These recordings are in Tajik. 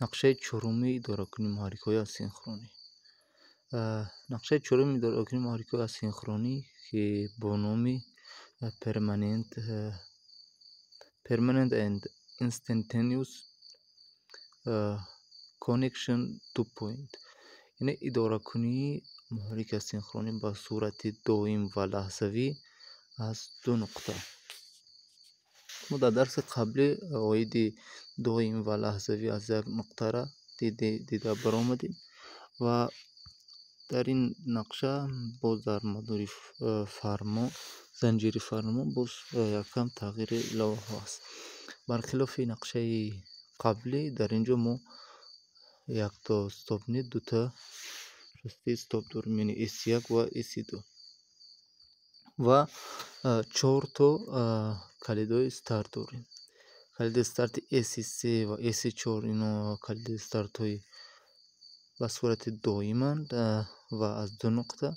Нақшаи чоруми идоракунии муҳаррикҳои асинхронӣ. Нақшаи чоруми идоракунии муҳаррикҳои асинхронӣ, ки бо номи Permanent and Instantaneous Connection Two Point, яъне идоракунии муҳаррики асинхронӣ ба сурати доим ва лаҳзавӣ аз ду нуқта. Мо дар дарси қаблӣ оиди доим ва лаҳзавӣ аз як нуқтара дида баромадем ва дар ин нақша боз дар мадори фармон, занҷири фармон боз яккам тағйири иловаҳо аст. Бархилофи нақшаи қаблӣ, дар ин ҷо мо якто стоп не, дута шасти стоп дорем, яъне S1 ва S2 ва чорто калидҳои старт дорем. Калиди старти S3 ва S4, ино калиди стартҳои ба сурати доиманд ва аз ду нуқта.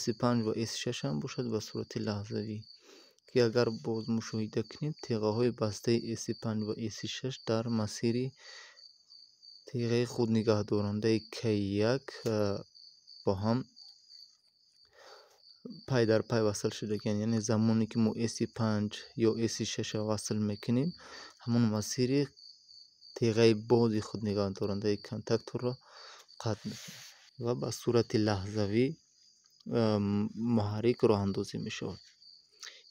S5 ва S6 ҳам бошад, ба сурати лаҳзавӣ, ки агар боз мушоҳида кунем, теғаҳои бастаи S5 ва S6 дар масири теғаи худнигаҳдорандаи K1 бо ҳам пай дар пай васл шудагианд. Яъне замоне ки мо S5 ё S6 васл мекунем, ҳамон масири теғаи бози худнигаҳдорандаи контакторро қатъ мекунад ва ба сурати лаҳзавӣ муҳаррик роҳандозӣ мешавад.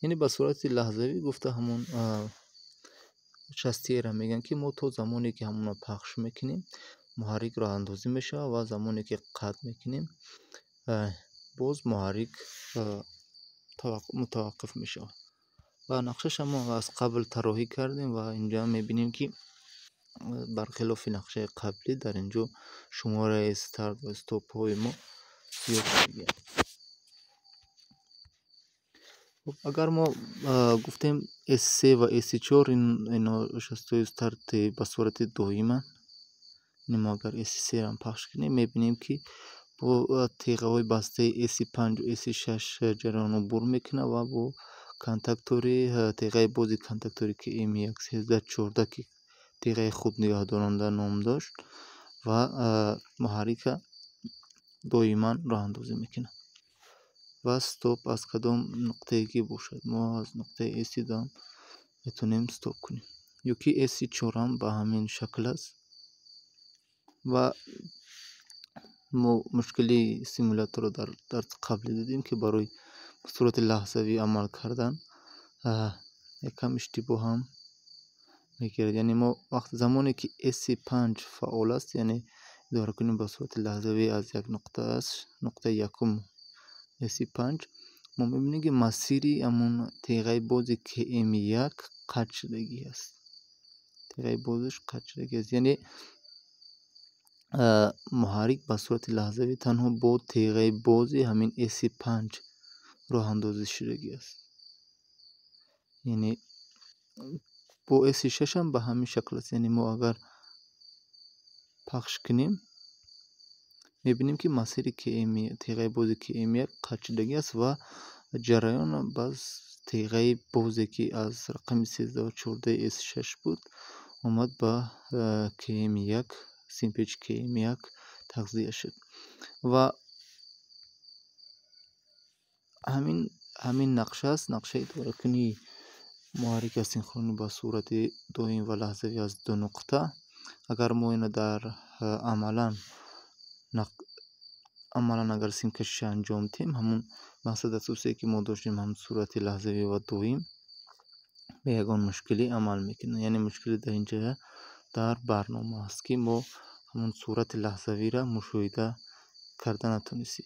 Яъне ба сурати лаҳзавӣ гуфта, ҳамон шастиеро мегӯянд, ки мо то замоне ки ҳамонро пахш мекунем, муҳаррик роҳандозӣ мешавад ва замоне ки қатъ мекунем, боз муҳаррик мутаваққиф мешавад. Ва нақшаша мо аз қабл тарроҳӣ кардем ва инҷа мебинем, ки бархилофи нақшаи қаблӣ, дар ин ҷо шумораи старт ва стопҳои мо зиёд шудагианд. Хуб, агар мо гуфтем, S3 ва S4, ино шастои старти ба сурати доиманд. Яъне мо агар S3-ам пахш кунем, мебинем, ки бо теғаҳои бастаи S5 ва S6 ҷараён убур мекунад ва бо контактори теғаи бози контактори KM1 1314, ки теғаи худнигаҳдоранда ном дошт, ва муҳаррика доиман роҳандозӣ мекунад. Ва стоп аз кадом нуқтае ки бошад, мо аз нуқтаи S2 ҳам метавонем стоп кунем ё ки S4 ҳам ба ҳамин шакл аст. Ва мо мушкили симуляторро дар дарси қаблӣ дидем, ки барои ба сурати лаҳзавӣ амал кардан якам иштибоҳ ҳам мегирад. Яъне мо вақт замоне ки S5 фаъол аст, яъне идоракунӣ ба сурати лаҳзавӣ аз як нуқта аст, нуқтаи якум S5, мо мебинем, ки масири ҳамон теғаи бози KM1 қатъ шудагӣ аст, теғаи бозаш қатъ шудагӣ аст. Яъне муҳаррик ба сурати лаҳзавӣ танҳо бо теғаи бози ҳамин S5 роҳандозӣ шудагӣ аст. Яъне бо S6 ҳам ба ҳамин шакл аст. Яъне мо агар пахш кунем, мебинем, ки масири KM, теғаи бози KM1 қатъ шудагӣ аст ва ҷараён ба теғаи бозе, ки аз рақами 13 ва 14 S6 буд, омад, ба KM1, симпечи KM1 тағзия шуд. Ва ҳамин нақша аст, нақшаи идоракунии муҳаррики асинхронӣ ба сурати доим ва лаҳзавӣ аз ду нуқта. Агар мо ино дар амалан агар симкашиша анҷом диҳем, ҳамон мақсади асосие, ки мо доштем, ҳам сурати лаҳзавӣ ва доим бе ягон мушкилӣ амал мекунад. Яъне мушкилӣ дар ин ҷо дар барнома аст, ки мо ҳамон сурати лаҳзавиро мушоҳида карда натонистем.